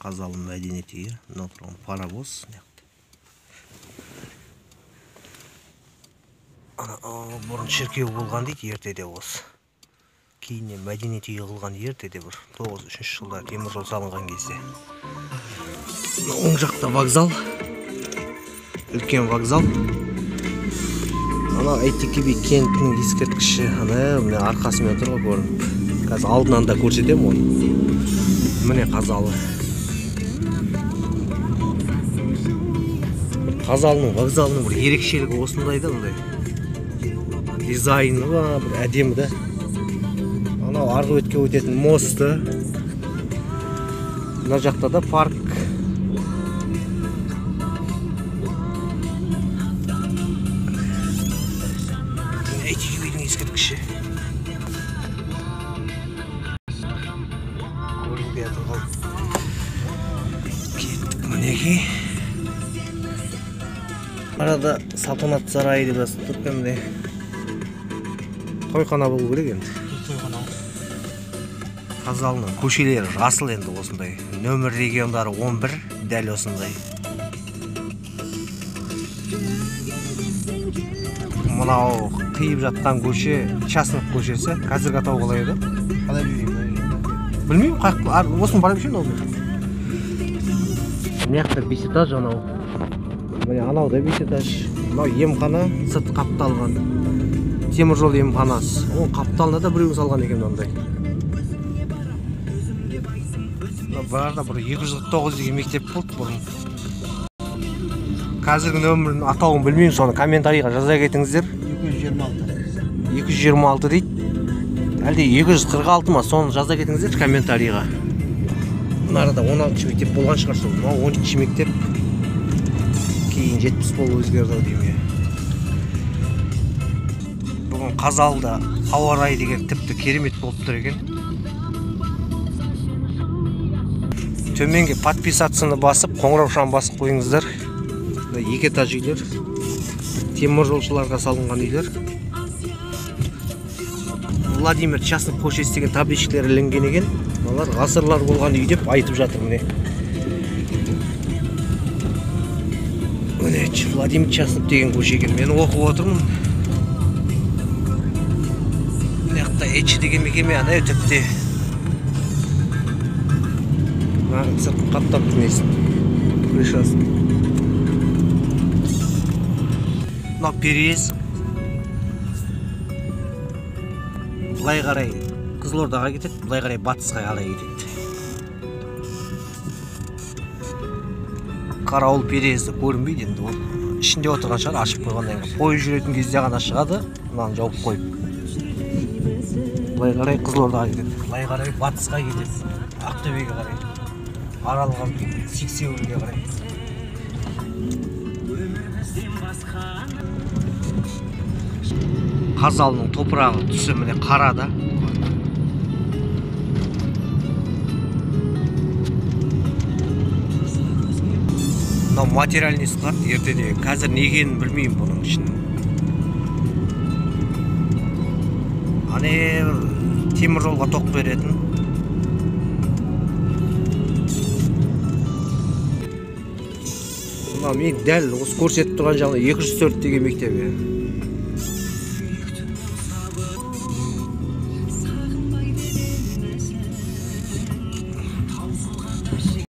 Қазалы мәдениет үйі. Мынау тұрған паровоз. Ана бұрын шіркеу болған дейді ертеде осы. Кейіннен мәдениет үйі қылған ертеде бір 93 жылда темір жол салынған кезде. Оң жақта вокзал. Үлкен вокзал. Ана Әйтеке би кентінің ескерткіші, ана міне арқасымен тұр ғой көрініп. Қазір алдынан да көрсетемін оны. Міне Қазалы. Қазалының вокзалының бір ерекшелігі осындай да, мындай. Дизайны ба, бір әдемі да. Анау арғы бетке өтетін мосты. Мына жақта да парк. Әйтеке бидің ескерткіші. Көрінбей жатыр ғой. Кеттік мінекей. Арада Салтанат сарайы деп жазып тұр екен міне. Тойхана болу керек енді. Тойхана. Қазалының көшелері жасыл енді осындай. Нөмір региондары 11, дәл осындай. Мынау қиып жатқан көше Часынов көшесі. Қазіргі атауы қалай еді? Қалай білмеймін. Білмеймін, осыны бара берші ол. Мына жақта 5 этаж анау. Міне анау да 5 этаж. Мынау емхана, сырт қапталған. Темір жол емханасы. Оның қапталына да біреу салған екен мынандай. Мына барда бір 249 деген мектеп болды бұрын. Қазіргі нөмірін атауын білмеймін, соны комментарийға жаза кетіңіздер. 226. 226 дейді. Әлде 246 ма, соны жаза кетіңіздер комментарийға. Мына арада 16 мектеп болған шығар сол. Мынау 13 мектеп. Кейін 70 болып өзгерді ау деймін. Бүгін Қазалыда ауа райы деген тіпті керемет болып тұр екен. Төменге подписацияны басып, қоңыраушаны басып қойыңыздар. Мына екі этаж үйлер, темір жолшыларға салынған үйлер. Владимир Часынов көшесі деген табличкалар ілінген екен. Мыналар ғасырлар болған үй деп айтып жатыр міне. Міне Владимир Часынов деген көше екен. Мен оқып отырмын. Мына жақта Эчи деген мекеме ана түпте. Мына сыртын қаптап тұр несін, крышасын. Мынау переезд. Былай қарай Қызылордаға кетеді, былай қарай батысқа қарай кетеді. Қарауыл переезді көрінбейді енді, ол ішінде отырған шығар, ашып қойғаннан кейін. Пойыз жүретін кезде ғана шығады, мынаны жауып қойып. Былай қарай Қызылордаға кетеді, былай қарай батысқа кетеді, Ақтөбеге қарай, Аралға, Сексеуілге қарай. Қазалының топырағы түсі міне қара да. Мынау материальный склад ертеде. Қазір не екенін білмеймін бұның ішін. Ане бір темір жолға тоқ беретін. Мынау мен дәл осы көрсетіп тұрған жағында 204 деген мектеп.